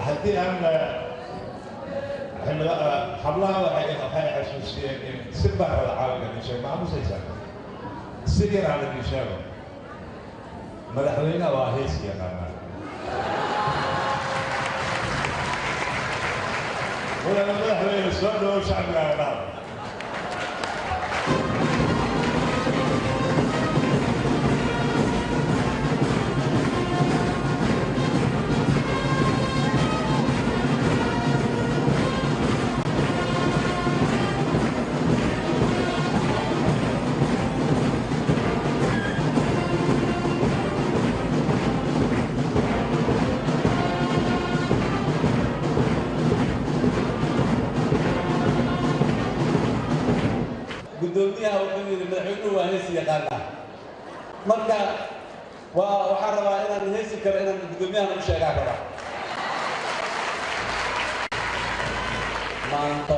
Haddii aan hablaha waxay xasuusiyeen in si baan raba caawiga idin sheego, ma aamusaysaa? Si yar aan idin sheego, madaxweynaha waa hees yaqaanaa. Mudane madaxweyne, soo dhawow, shacbigaaga dhahda. Guddoomiyaha wuxuu yidhi madaxweynuhu waa heesi yaqaanaa, marka waa waxaan rabaa inaan heesi karo, inaan guddoomiyahan u sheegaan rabaa. Maanta